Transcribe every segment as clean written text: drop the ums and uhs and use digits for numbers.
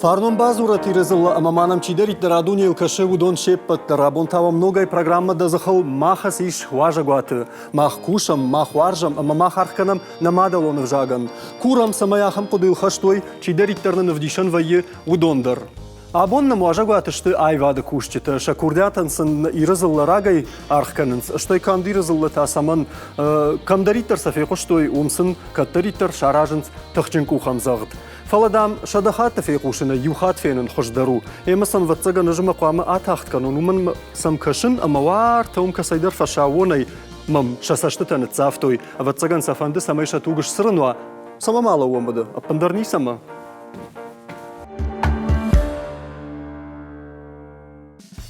Фарнон бадзурӕт Иры дзыллӕ ӕмӕ ма нӕм чидӕриддӕр а дунейыл кӕсы, уыдон се ппӕт дӕр. Абон та уӕм ногӕй программӕ Дӕ дзыхыл ма хӕц ис уазӕгуаты. Мах кусӕм, мах уарзӕм ӕмӕ мах аргъ кӕнӕм нӕ мадӕлон ӕвзагӕн. Курӕм, цӕмӕй ахӕм хъуыдыйыл хӕст уой, чидӕриддӕр нын ӕвдисӕн вӕййы, уыдон дӕр. Абон нӕм уазӕгуаты сты аивады кусджытӕ. Сӕ курдиатӕн сын Иры дзыллӕ рагӕй аргъ кӕнынц. Стӕй канд Иры дзыллӕ та цӕмӕн, кӕмдӕриддӕр сӕ фехъуыстой, уым сын кӕддӕриддӕр саразынц тыхджын къухӕмдзӕгъд. Фӕлӕ, дам, 100 хатты фехъусынӕй иу хатт фенын хуыздӕр у. Ӕмӕ сӕм, ӕвӕццӕгӕн, ӕз мӕ хъуамӕ атагъд кӕнон, уымӕн сӕм кӕсын ӕмӕ уартӕ уым кӕцӕйдӕр фӕсаууонӕй мӕм сӕ цӕстытӕ ныццавтой. Ӕвӕццӕгӕн сӕ фӕнды, цӕмӕй сӕ туг сцырын уа. Цӕмӕ ма лӕууӕм уӕдӕ? Ӕппындӕр ницӕмӕ.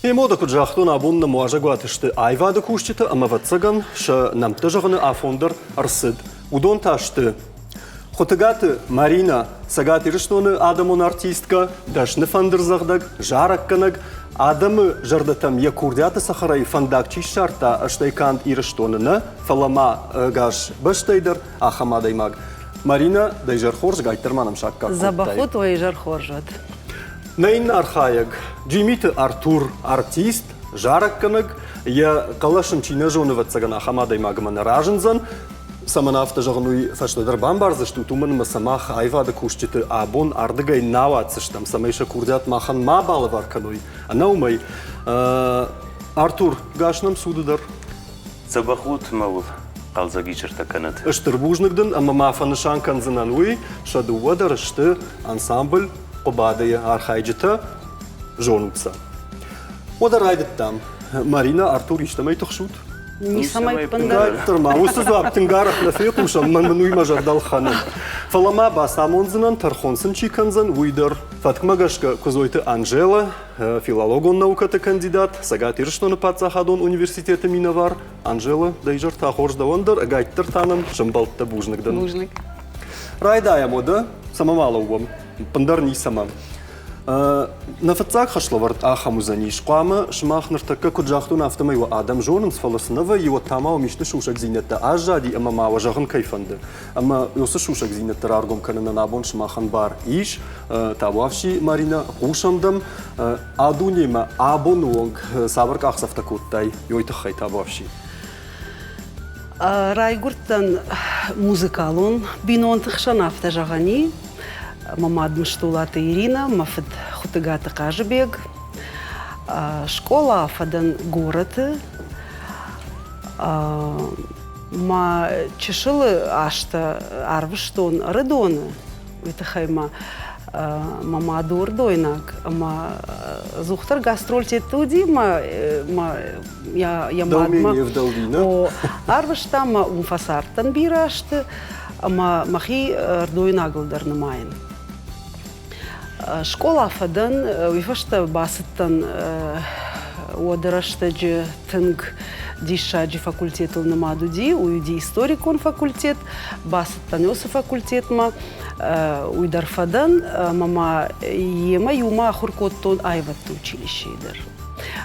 Ме куыд загътон, абон нӕм уазӕгуаты сты аивады кусджытӕ ӕмӕ, ӕвӕццӕгӕн, сӕ нӕмттӕ зӕгъыны афон дӕр ӕрцыд. Уыдон та сты Хуытыгаты Маринӕ, Цӕгат Ирыстоны адӕмон артисткӕ, дӕсны фӕндырдзӕгъдӕг, зарӕггӕнӕг, адӕмы зӕрдӕтӕм йӕ курдиаты цӕхӕрӕй фӕндаг чи ссардта, стӕй канд Ирыстоны нӕ, фӕлӕ ма ӕгас бӕстӕй дӕр ахӕм адӕймаг. Маринӕ, дӕ изӕр хорз, гайддӕр ма нӕм саккаг кодтай. Дзӕбӕх ут, уӕ изӕр хорз уӕд. Нӕ иннӕ архайӕг Джимиты Артур, артист, зарӕггӕнӕг, йӕ хъӕлӕс ын чи нӕ зоны, ӕвӕццӕгӕн, ахӕм адӕймагмӕ нӕ разындзӕн. Цӕмӕн афтӕ зӕгъын, уый фӕстӕдӕр бамбардзыстут, уымӕн ӕмӕ сӕ мах аивады кусджыты абон ардыгӕй нӕ ауадздзыстӕм, цӕмӕй сӕ курдиат махӕн ма балӕвар кӕной. Ӕнӕ уымӕй, Артур, гас нӕм цуды дӕр. Дзӕбӕх ут мӕ уыл хъӕлдзӕг изӕртӕ кӕнӕд. Стыр бузныг дын ӕмӕ ма фӕнысан кӕндзынӕн уый, сӕ дыууӕ дӕр сты ансамбль Хъуыбадыйы архайджытӕ, зонут сӕ. Уӕдӕ райдыдтам. Марина, Артур, истӕмӕй тыхсут? Ницӕмӕй ӕппындӕр. Дарддӕр ма уыцы дзуапп тынг арӕх нӕ фехъусӕм, мӕн мын уый мӕ зӕрдӕ ӕлхӕны. Фӕлӕ ма бацамондзынӕн, тӕрхон сын чи кӕндзӕн, уый дӕр. Фӕткмӕ гӕсгӕ Куыдзойты Анжелӕ, филологон наукӕты кандидат, Цӕгат Ирыстоны паддзахадон университеты минӕвар. Анжела, дӕ изӕр та хорз дӕуӕн дӕр, ӕгайтдӕр та нӕм сӕмбӕлдтӕ бузныг дын. Бузныг. Райдайӕм уӕдӕ, цӕмӕ ма лӕууӕм? Ӕппындӕр ницӕмӕ. Нӕ фыццаг хӕслӕвӕрд ахӕм уыдзӕнис. Хъуамӕ сымах ныртӕккӕ куыд загътон, афтӕмӕй уӕ адӕм зонынц, фӕлӕ цы нӕ вӕййы, уӕд та ма уӕм исты сусӕгдзинӕдтӕ аззади ӕмӕ ма уӕ зӕгъын кӕй фӕнды. Ӕмӕ уыцы сусӕгдзинӕдтӕ раргом кӕнынӕн абон сымахӕн бар ис. Табуафси, Маринӕ, хъусӕм дӕм. А дунемӕ абоны онг цавӕр къахдзӕфтӕ кодтай, уый тыххӕй табуафси? Райгуырдтӕн музыкалон бинонты хсӕн, афтӕ зӕгъӕн и. Мӕ мад Мыстулаты Иринӕ, мӕ фыд Хуытыгаты Хъазыбег. Скъола фӕдӕн горӕты. Мӕ чысылы азтӕ арвыстон Ӕрыдоны, уый тыххӕй ма мӕ мад у ӕрыдойнаг ӕмӕ ӕдзухдӕр гастрольтӕ уыди мӕ йӕ мадмӕ арвыста мӕ уым фӕцардтӕн бирӕ азты ӕмӕ мӕхи ӕрыдойнагыл дӕр нымайын. Скъола фӕдӕн, уый фӕстӕ бацыдтӕн уӕды рӕстӕджы тынг диссаджы факультетыл нымад уыди, уый уыди историкон факультет. Бацыдтӕн уыцы факультетмӕ, уый дӕр фӕдӕн ӕмӕ ма йемӕ иумӕ ахуыр кодтон аивӕдты училищейы дӕр.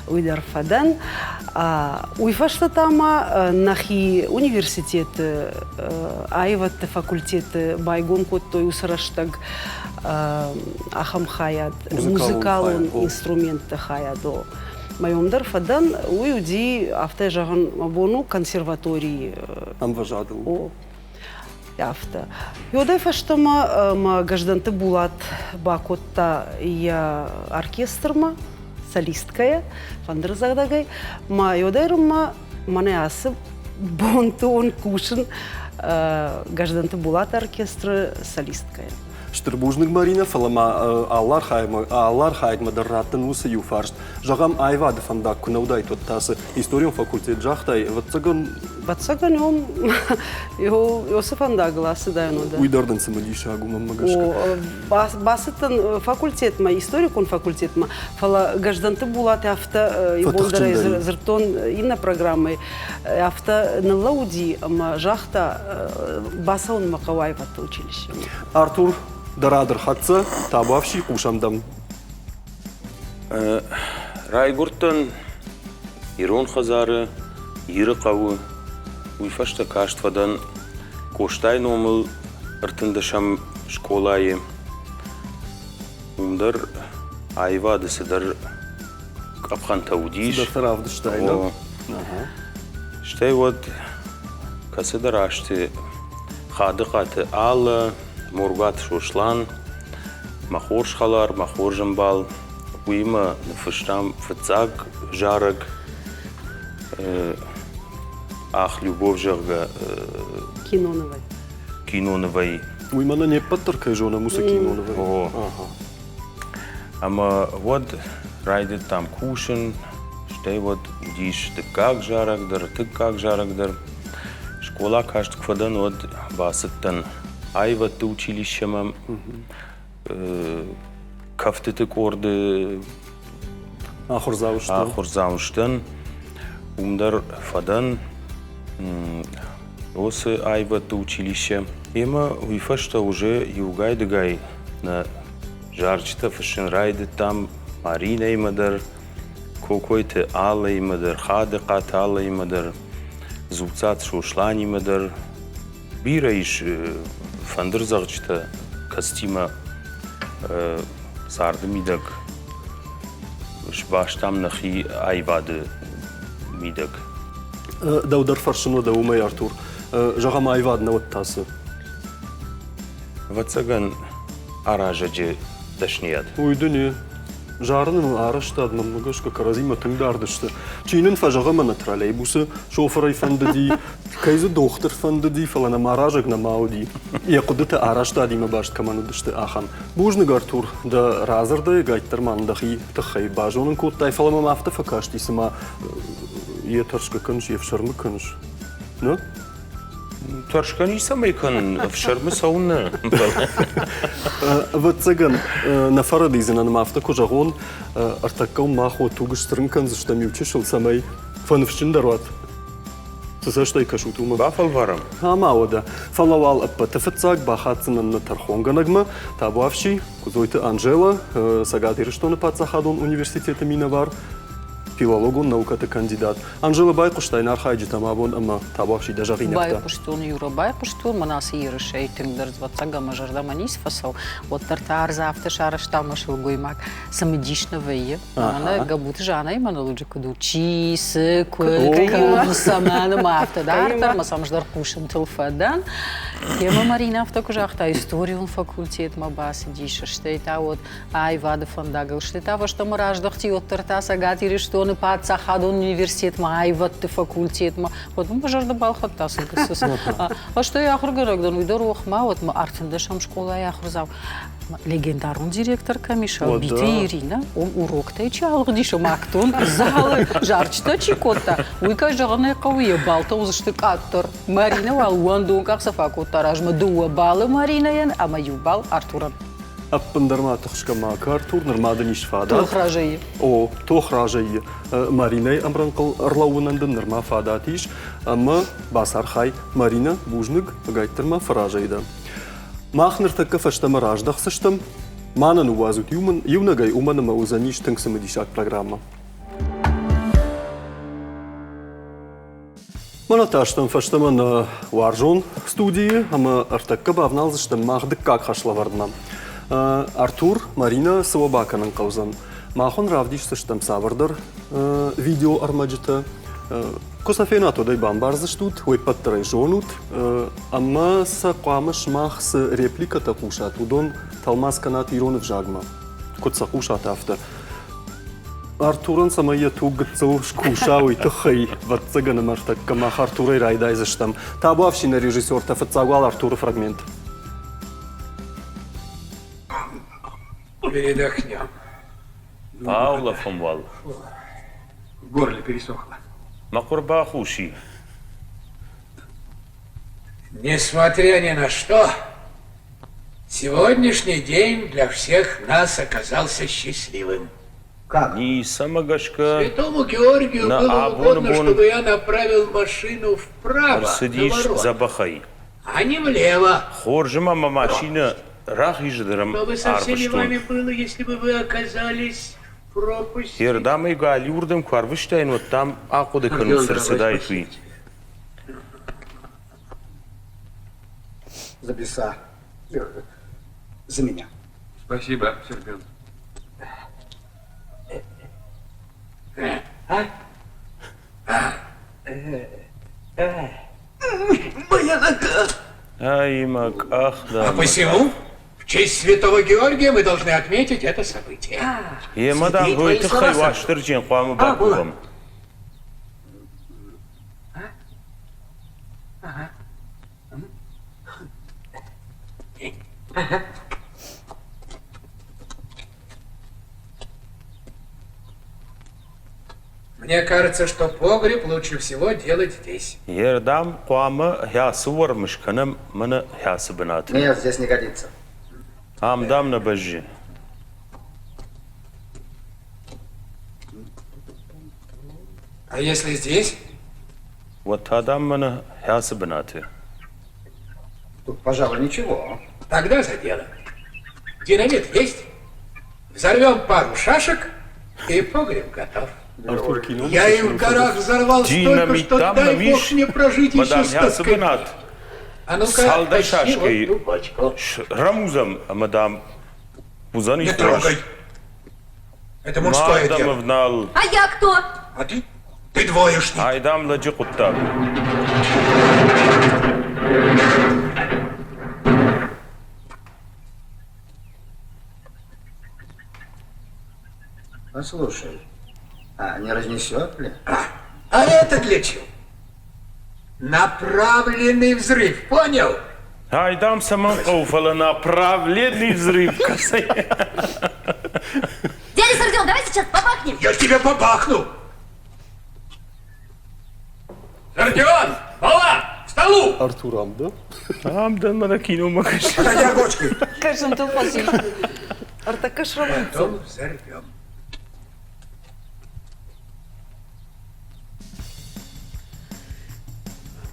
Уый дӕр фӕдӕн. Уый фӕстӕ та ма нӕхи университеты аивӕдты факультеты байгом кодтой уыцы рӕстӕг ахӕм хайад, музыкалон инструментты хайад. Мӕ уым дӕр фӕдӕн. Уый уыди, афтӕ зӕгъын, мӕ бон у консерваторийы ӕмвӕзадыл. О, афтӕ. Уӕдӕй фӕстӕмӕ мӕ Гӕздӕнты Булат бакодта йӕ оркестрмӕ солисткӕйӕ, фӕндырдзӕгъдӕгӕй. Мӕ уӕдӕй рынмӕ мӕнӕ ацы бонты онг кусын Гӕздӕнты Булаты оркестры солисткӕйӕ. Стыр бузныг, Маринӕ, фӕлӕ ма алы архайӕгмӕ дӕр раттын уыцы иу фарст. Зӕгъӕм, аивады фӕндаг куы нӕ уыдаид, уӕд та цы историон факультет загътай, ӕвӕццӕгӕн... Ӕвӕццӕгӕн, уыцы фӕндагыл ацыдаин уӕдӕ. Уый дӕр дын цымыдисаг у, мӕнмӕ гӕсгӕ. Бацыдтӕн факультетмӕ, историкон факультетмӕ, фӕлӕ Гӕздӕнты Булат афтӕ иууылдӕрӕй дзырдтон иннӕ программӕйы, афтӕ ныллӕууыди ӕмӕ загъта, бацӕуын мӕ хъӕуы аивӕдты училищемӕ. Артур, дӕ рад ӕрхӕццӕ, табуафси хъусӕм дӕм. Райгуырдтӕн ирон хӕдзары, Иры хъӕуы. Уый фӕстӕ каст фӕдӕн Къостайы номыл 13-ӕм скъолайы. Уым дӕр дӕр аивады цыдӕр къӕпхӕнтӕ уыдис. Цыдӕртӕ равдыстай, нӕ? Стӕй уӕд кӕцыдӕр азты Хадыхъаты Аллӕ, Моргуаты Сослан, мӕ хорз хӕлар, мӕ хорз ӕмбал, уыимӕ ныффыстам фыццаг зарӕг Ах, любовь, зӕгъгӕ. Кинонывӕй. Кинонывӕй. Уый мӕнӕ не ппӕт дӕр кӕй зонӕм, уыцы кинонывӕй. О. Ӕмӕ уӕд райдыдтам кусын, стӕй уӕд уыдис дыккаг зарӕг дӕр, ӕртыккаг зарӕг дӕр. Скъола каст куы фӕдӕн, уӕд бацыдтӕн аивӕдты училищемӕ, кӕфтыты къорды ахуырдзау сдӕн. Ахуырдзау сдӕн. Уым дӕр фӕдӕн уыцы аивӕдты училище. Ӕмӕ уый фӕстӕ уже иугай-дыгай нӕ зарджытӕ фыссын райдыдтам Маринӕимӕ дӕр, Кокойты Аллӕимӕ дӕр, Хадыхъаты Аллӕимӕ дӕр, Дзуццаты Сосланимӕ дӕр. Бирӕ ис фӕндырдзӕгъдджытӕ, кӕцытимӕ царды мидӕг сбастам нӕхи аивады мидӕг. Дӕу дӕр фӕрсын уӕдӕ уымӕй, Артур. Зӕгъӕм, аивад нӕ уӕд та цы? Ӕвӕццӕгӕн, аразӕджы дӕсныйад. Уый дын и. Зарын ӕмӕ арӕзтад мӕнмӕ гӕсгӕ кӕрӕдзимӕ тынг дард сты. Чи нын фӕзӕгъы мӕнӕ троллейбусы шофырӕй фӕндыди, кӕй дзы дохтыр фӕндыди, фӕлӕ нӕм аразӕг нӕма уыди. Йӕ хъуыдытӕ арӕзтадимӕ баст кӕмӕн уыдысты, ахӕм. Бузныг, Артур, дӕ радзырдӕй ӕгайтдӕр ма нын дӕхи тыххӕй базонын кодтай, фӕлӕ мӕм афтӕ фӕкасти, цыма йе тӕрсгӕ кӕныс, йе фсӕрмы кӕныс. Нӕ? Тӕрсгӕ ницӕмӕй кӕнын, ӕфсӕрмы цӕуыннӕ. Ӕвӕццӕгӕн, нӕ фӕрӕдидзынӕн ӕмӕ афтӕ куы зӕгъон, ӕртӕккӕ мах уӕ туг сцырын кӕндзыстӕм иу чысыл, цӕмӕй фӕныфсджындӕр уат. Цы цӕстӕй кӕсут, уымӕ? Бафӕлварӕм. Ӕмӕ уӕдӕ. Фӕлӕ уал ӕппӕты фыццаг бахатдзынӕн нӕ тӕрхонгӕнӕгмӕ, табуафси, Куыдзойты Анжела, Цӕгат Ирыстоны паддзахадон университеты минӕвар, филологон наукӕты кандидат. Анжела, байхъуыстай нӕ архайджытӕм абон ӕмӕ табуафси дӕ зӕгъинӕгтӕ. Байхъуыстон, Юра, байхъуыстон. Мӕн ацы ерысӕй тынгдӕр ӕвӕццӕг ӕмӕ зӕрдӕмӕ ницы фӕцӕуы. Уӕддӕр та ӕрдз афтӕ сарӕзта ӕмӕ сылгоймаг цымыдис нӕ вӕййы. Мӕнӕ Габуты Жаннӕйы монолоджы куыд у, чи, цы, куыд, кӕм, цӕмӕн ӕмӕ афтӕ дарддӕр, ӕмӕ цӕмӕндӕр хъусынтыл фӕдӕн. Темӕ Маринӕ афтӕ куы загъта, историон факультетмӕ бацыдис, стӕй та вот аивады фӕндагыл, стӕй та фӕстӕмӕ раздӕхти уӕддӕр та Цӕгат Ирыстоны паддзахадон университетмӕ, аивӕдты факультетмӕ. Уӕд мын мӕ зӕрдӕ балхӕдта, цы Стӕй ахуыргӕнӕг дӕн, уый дӕр охмӕ, уӕд мӕ ӕртындӕсӕм скъолайы ахуырдзау. Легендарон директор кӕм ис, Биты Иринӕ, уым уроктӕй чи алыгъдис ӕмӕ актон залы зарджытӕ чи кодта, уый, кӕй зӕгъын ӕй хъӕуы, йӕ балтӕ уыдзысты къаддӕр. Маринӕ уал уӕндон къахдзӕф акодта размӕ дыууӕ балы Маринӕйӕн ӕмӕ иу бал Артурӕн. Ӕппындӕр ма тыхсгӕ ма кӕ, Артур, нырма дын ис фадат. Тох разӕй. О, тох разӕй. Маринӕйы ӕмрӕнхъыл ӕрлӕууынӕн дын нырма фадат ис ӕмӕ бацархай. Маринӕ, бузныг, ӕгайтдӕр ма фӕразӕй дӕ. Мах ныртӕккӕ фӕстӕмӕ раздӕхдзыстӕм. Ма нӕ ныууадзут иунӕгӕй, уымӕн ӕмӕ уыдзӕнис тынг цымыдисаг программӕ. Мӕнӕ та стӕм фӕстӕмӕ нӕ уарзон студийы ӕмӕ ӕртӕккӕ бавналдзыстӕм мах дыккаг хӕслӕвӕрдмӕ. Артур, Маринӕ, цы уӕ бакӕнын хъӕудзӕн? Мах уын равдисдзыстӕм цавӕрдӕр видеоӕрмӕджытӕ. Куы сӕ фенат, уӕд ӕй бамбардзыстут, уе ппӕт дӕр ӕй зонут. Ӕмӕ сӕ хъуамӕ сымах цы репликӕтӕ хъусат, уыдон тӕлмац кӕнат ирон ӕвзагмӕ. Куыд сӕ хъусат, афтӕ. Артурӕн цӕмӕй йӕ туг гыццыл скуса, уый тыххӕй, ӕвӕццӕгӕн, ӕмӕ ӕртӕккӕ мах Артурӕй райдайдзыстӕм. Табуафси нӕ режиссертӕ фыццаг уал Артуры фрагмент. Передохнем. Баулӕфӕм уал. В горле пересохло. Мӕ хъуыр бахус и. Несмотря ни на что, сегодняшний день для всех нас оказался счастливым. Как? Ницӕмӕ гӕсгӕ Святому Георгию нӕ было абоны угодно, бон чтобы я направил машину вправо, на ӕрцыдис ворота, дзӕбӕхӕй. а не влево. Хорз ӕмӕ мӕ машинӕ рахизыдӕрӕм Что бы со всеми арвыстон. вами было, если бы вы оказались в пропасти? Ердӕм ӕй галиуырдӕм куы арвыстаин, уӕд дам ахъуыды кӕнут, цы рцыдаид, уый. За беса. За меня. Спасибо, Сербин. А? А? Моя нога! Ай, мӕ къах А посему в честь святого Георгия мы должны отметить это событие. Йемӕ, дам, уый тыххӕй Уастырджийӕн хъуамӕ бакувӕм. Мне кажется, что погреб лучше всего делать здесь. Ердам хъуамӕ хӕцы уӕрм скӕнӕм мӕнӕ хӕцы бынаты. Нет, здесь не годится. Ам, дам, нӕ бӕззы. А если здесь? Уӕд та, дам, мӕнӕ хӕцы бынаты. Тут, пожалуй, ничего. Тогда за дело. Динамит есть? Взорвем пару шашек, и погреб готов. Артур кино. Я и в горах взорвал столько, что дай бог мне прожить еще столько дней. А ну-ка, Цалдӕр тащи вот шашкӕй ту бочку. рӕмудзӕм ӕмӕ, дам, уыдзӕни Не хорз. трогай. Это мужское Ма дӕм дело. ӕвнал. А я кто? А ты? Ты двоечник. Ай, дам, лӕджы хъуыддаг. Послушай, а не разнесет ли? А это для чего? Направленный взрыв, понял? Ай, дам, цӕмӕн хъӕуы, фӕлӕ направленный взрыв кӕцӕй. Дядя Сардион, давай сейчас бабахнем. Я тебя бабахну! Сардион, мала, к столу! Артур ам дӕ? Ам дӕн мӕнӕ киномӕ кӕсын. Подойди к бочке. Кӕсынтыл фӕци. Ӕртӕккӕ срӕмудздзӕн. Потом взорвем.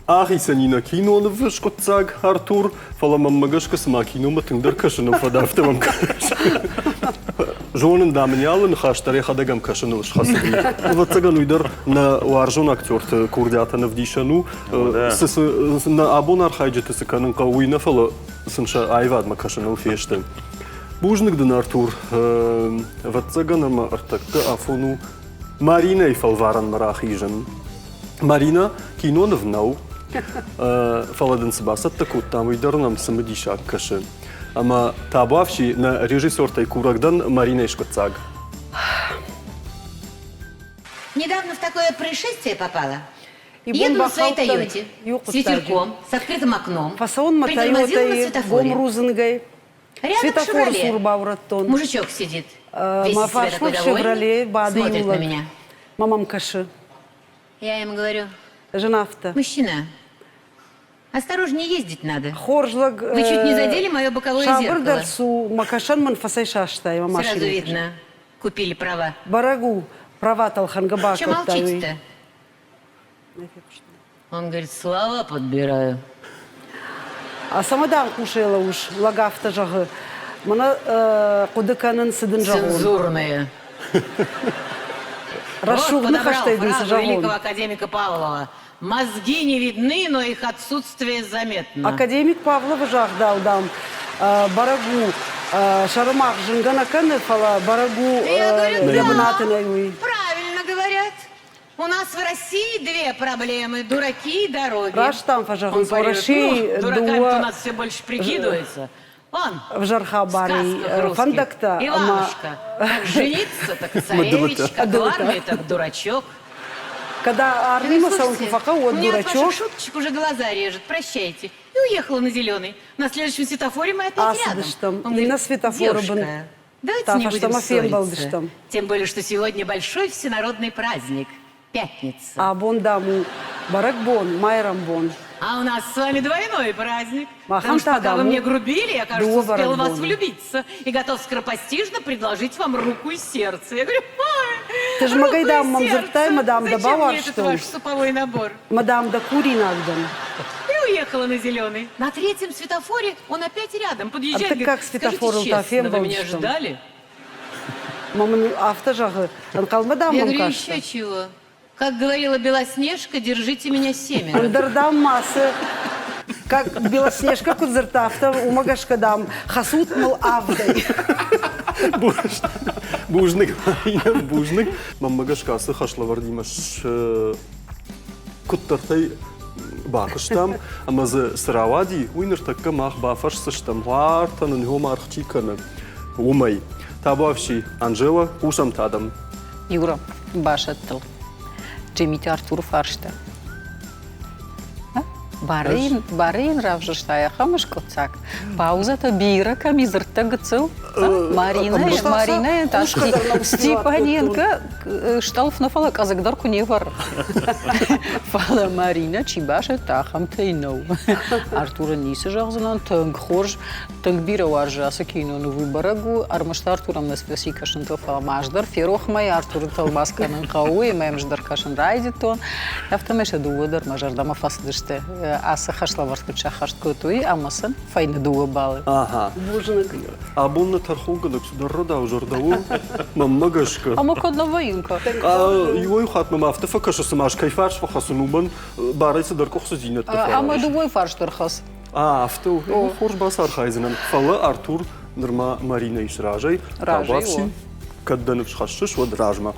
Ахицӕн и нӕ кинонывы скъуыддзаг, Артур, фӕлӕ мӕнмӕ гӕсгӕ цыма киномӕ тынгдӕр кӕсыныл фӕдӕ, афтӕ мӕм кӕсы. Зонын, дам, ын алы ныхас дӕр йӕхӕдӕг ӕм кӕсыныл схӕцыди. Ӕвӕццӕгӕн, уый дӕр нӕ уарзон актерты курдиатӕн ӕвдисӕн у. Цы, цы, нӕ абон архайджыты цы кӕнын хъӕуы, уый нӕ, фӕлӕ сын сӕ аивадмӕ кӕсыныл фесты. Бузныг дын, Артур. Ӕвӕццӕгӕн ӕмӕ ӕртӕккӕ афон у Маринӕйы фӕлварӕнмӕ рахизын. Маринӕ киноныв нӕу, фӕлӕ дын цы бацӕттӕ кодтам, уый дӕр нӕм цымыдисаг кӕсы. Ӕмӕ табуафси нӕ режиссертӕй курӕг дӕн Маринӕйы скъуыддзаг. Недавно в такое происшествие попала. Ибон Еду на своей бахаудтӕн Тойоте иу с хъуыддаджы. ветерком, с открытым окном. Фӕцӕуын мӕ Притормозила на Тойотайы светофоре. гом рудзынгӕй. Рядом Светофоры «Шевроле». цур баурӕдтон. Мужичок сидит. Весь Мӕ из себя фарсмӕ такой довольный. «Шевроле» бады Смотрит иу на лӕг. меня. Мӕ мӕм кӕсы. Я ему говорю, Зын афтӕ. мужчина, осторожнее ездить надо. Хорз лӕг. Вы чуть не задели мое боковое Сабырдӕр зеркало. цу, мӕ кӕсӕн мын фӕцӕйсастай мӕ Сразу машинӕ. видно, купили права. Бӕрӕг у, праватӕ ӕлхӕнгӕ Че бакодтай уый. молчите-то? Он говорит, слова подбираю. А цӕмӕ дӕм хъусай лӕууыс, лӕг афтӕ зӕгъы. Мӕнӕ хъуыды кӕнын, цы дын зӕгъон. Цензурные. Рӕсугъд Вот ныхӕстӕй подобрал дын цы фразу зӕгъон. великого академика Павлова. Мозги не видны, но их отсутствие заметно. Академик Павловы загъдау, дам, бӕрӕг у, сӕрымагъз зынгӕ нӕ кӕны, фӕлӕ бӕрӕг у, Я говорю, йӕ да. бынаты нӕй уый. Правильно говорят. У нас в России две проблемы – дураки и дороги. Раст там Он фӕзӕгъынц, парирует, Уӕрӕсейы ну, дураками дыууӕ у нас все больше прикидываются. Он, ӕвзӕр в хабарӕй сказках русских. фӕндӕгтӕ ӕмӕ Иванушка, как жениться, так царевич, как в армии, так дурачок. Когда армимӕ цӕуын куы фӕхъӕуы, уӕд Мне от ваших дурачок шуточек уже глаза режет, прощайте. И уехала на зеленый. На следующем светофоре мы опять рядом. Ацыдыстӕм. Он говорит, Иннӕ светофоры бын девушка, давайте та не будем фӕстӕмӕ ссориться. фембӕлдыстӕм. Тем более, что сегодня большой всенародный праздник. Пятница. Абон, дам, у бӕрӕгбон, майрӕмбон. А у нас с вами двойной праздник. Махан Потому что пока вы та мне грубили, я, кажется, дыууӕ успела в вас бӕрӕгбоны. влюбиться. И готов скоропостижно предложить вам руку и сердце. Я говорю, ой, Тызмӕгӕй, руку дам, и мӕм дзырдтай, сердце. мӕ, дам, дӕ Зачем мне этот бауарзтон. ваш суповой набор? Мӕ, дам, дӕ куринаг дӕн. И уехала на зеленый. На третьем светофоре он опять рядом подъезжает. Ӕртыккаг Говорит, светофорыл скажите та честно, вы меня фембӕлдыстӕм. ждали? Мӕ мын афтӕ зӕгъы, ӕнхъӕлмӕ, дам, Я мӕм говорю, кастӕ. еще чего. Как говорила Белоснежка, держите меня семеро. Ӕндӕр, дам, ма цы, как Белоснежка куыд дзырдта, афтӕ уымӕ гӕсгӕ, дам, хӕцут мыл авдӕй. Бузныг, Марина, бузныг. Мӕнмӕ гӕсгӕ ацы хӕслӕвӕрдимӕ куыддӕртӕй бакуыстам, ӕмӕ дзы цы рауади, уый ныртӕккӕ мах бафӕрсдзыстӕм, уартӕ нын йом аргъ чи кӕны, уымӕй. Табуафси, Анжела, хъусӕм та дӕм. Юра, басӕттыл. Джемиты Артуры фарста. Барӕй йын равзӕрста ахӕм скъуыддзаг. Паузӕтӕ бирӕ кӕм и дзырдтӕ гыццыл. Маринӕ та Степаненко стъӕлф нӕ, фӕлӕ къӕдзыг дӕр куы не вӕры. Фӕлӕ Маринӕ чи басӕтта, ахӕмтӕй нӕу. Артурӕн ницы зӕгъдзынӕн, тынг хорз, тынг бирӕ уарзы ацы киноныв, уый бӕрӕг у. Ӕрмӕст Артур ӕм нӕ фӕци кӕсынтыл, фӕлӕ ма ӕз дӕр ферох мӕ, Артуры тӕлмац кӕнын хъӕуы, ӕмӕ йӕм ӕз дӕр кӕсын райдыдтон. Афтӕмӕй сӕ дыууӕ дӕр мӕ зӕрдӕмӕ фӕцыдысты. Ацы хӕслӕвӕрд куыд сӕххӕст кодтой, ӕмӕ сын фӕйнӕ дыууӕ баллы. Ага. Бузныг. Абон нӕ тӕрхонгӕнӕг цыдӕр рӕдау зӕрдӕ у, мӕнмӕ гӕсгӕ. Ӕмӕ куыд нӕ вӕййын кӕ? Иуӕй хатт мӕм афтӕ фӕкӕсы, цыма ӕз кӕй фарс фӕхӕцын, уымӕн барӕй цыдӕр къуыхцыдзинӕдтӕ фӕаразын. Ӕмӕ дыууӕ фарс дӕр хӕц. Афтӕ у. Хорз бацархайдзынӕн. Фӕлӕ Артур нырма Маринӕ ис разӕй. Разӕй Кӕд дӕ ныфс хӕссыс, уӕд размӕ.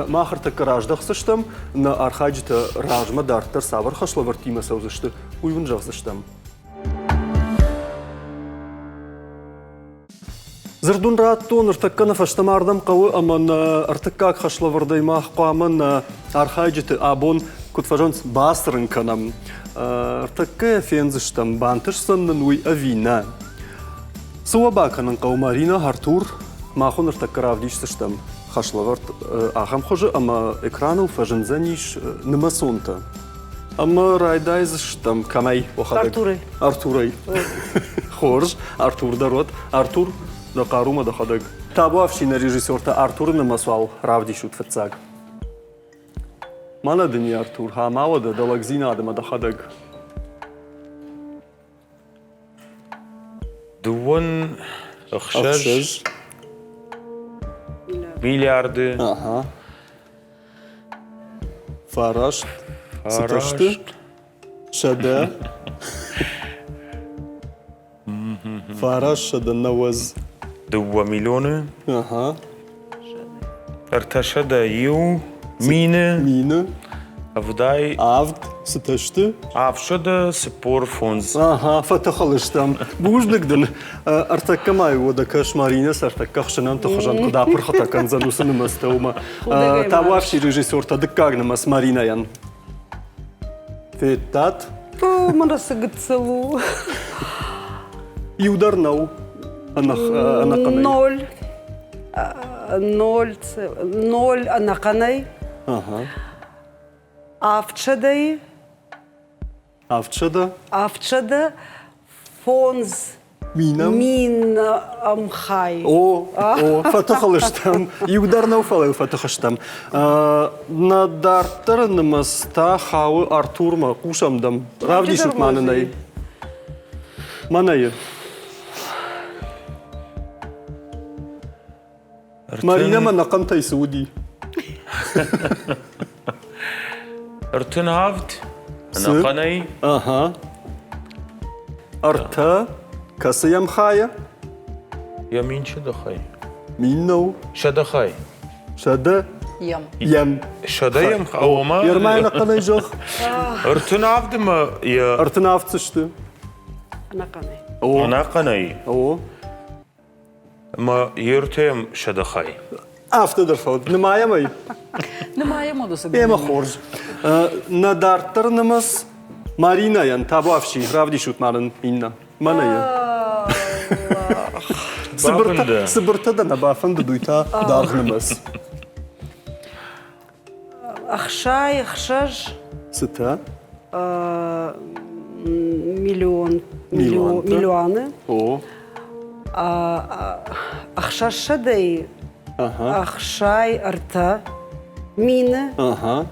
Мах ӕртӕккӕ раздӕхдзыстӕм, нӕ архайджытӕ размӕ дарддӕр цавӕр хӕслӕвӕрдтимӕ цӕудзысты, уый уын зӕгъдзыстӕм. Дзырд уын радтон, ныртӕккӕ нӕ фӕстӕмӕ ардӕм хъӕуы ӕмӕ нӕ ӕртыккаг хӕслӕвӕрдӕй мах хъуамӕ нӕ архайджыты абон, куыд фӕзӕгъынц, бацырын кӕнӕм. Ӕртӕккӕ фендзыстӕм, бантысдзӕн нын уый ӕви нӕ. Цы уӕ бакӕнын хъӕуы, Марина, Артур, мах уын ныртӕккӕ равдисдзыстӕм хӕслӕвӕрд ахӕм хуызы ӕмӕ экраныл фӕзындзӕнис нымӕцонтӕ. Ӕмӕ райдайдзыстӕм кӕмӕй? Артурӕй. Артурӕй. Хорз, Артур дӕр уӕд. Артур, дӕ хъарумӕ дӕхӕдӕг. Табуафси нӕ режиссертӕ Артуры нымӕц уал равдисут фыццаг. Мӕнӕ дын и Артур, ма уӕдӕ дӕ лӕгдзинад ӕмӕ дӕхӕдӕг. Дыууын ӕхсӕз миллиарды. Ага. Фараст. Цытӕ сты? Сӕдӕ. Фараст сӕдӕ нӕуӕдз. Дыууӕ миллионы. Ага. Ӕртӕсӕдӕ иу мины. Мины. Ӕвдай. Авд. Цытӕ сты? Ӕфсӕдӕ 45. Ага, фӕтыхыл стӕм. Бузныг дын. Ӕртӕккӕ ма уӕдӕ кӕс Маринӕ сӕ ӕртӕккӕ хсынӕнты хуызӕн куыд апырхытӕ кӕндзӕн уыцы нымӕцтӕ, уымӕ. Табуафси режиссертӕ дыккаг нымӕц Маринӕйӕн. Федтат? О, мӕнӕ цы гыццыл у. Иу дӕр нӕу ӕнӕхъӕнӕй. Ноль. Ноль, ноль ӕнӕхъӕнӕй. Авдсӕдӕйы. Авдсӕдӕ? Авдсӕдӕ фондз Минӕм? Мин ӕмхай. О, о, фӕтыхыл стӕм. Иу дӕр нӕу, фӕлӕ фӕтых стӕм. Нӕ дарддӕры нымӕц та хауы Артурмӕ. Хъусӕм дӕм. Равдисут ма нын ӕй. Мӕнӕйы. Маринӕмӕ нӕхъӕнтӕй цы уыди? 37 ӕнӕхъӕнӕй. Ага. Ӕртӕ. Кӕцы йӕм хайы? Йӕ мин сӕдӕ хай. Мин нӕу. Сӕдӕ хай. Сӕдӕ? Йӕм. Йӕм. Сӕдӕ йӕм ома? Ермӕ ӕнӕхъӕнӕй зӕгъ. Ӕртын авдмӕ йӕ. 37 цы сты? Ӕнӕхъӕнӕй. Ӕнӕхъӕнӕй? О. Ӕмӕ йе ртӕйӕм сӕдӕ хай. Афтӕ дӕр фӕуд. Нымайӕм ӕй? Нымайӕм уыцы Ӕмӕ хорз. Нӕ дарддӕр нымӕц Маринӕйӕн табуафси, равдисут ма нын иннӕ. Мӕнӕ йӕ. Цыбыртӕ дӕ нӕ бафӕндыд, уый та даргъ нымӕц. Ӕхсай, ӕхсӕз. Цытӕ? Миллион. Миллионы. О. Ӕхсӕзсӕдӕй 63 мины. Ага.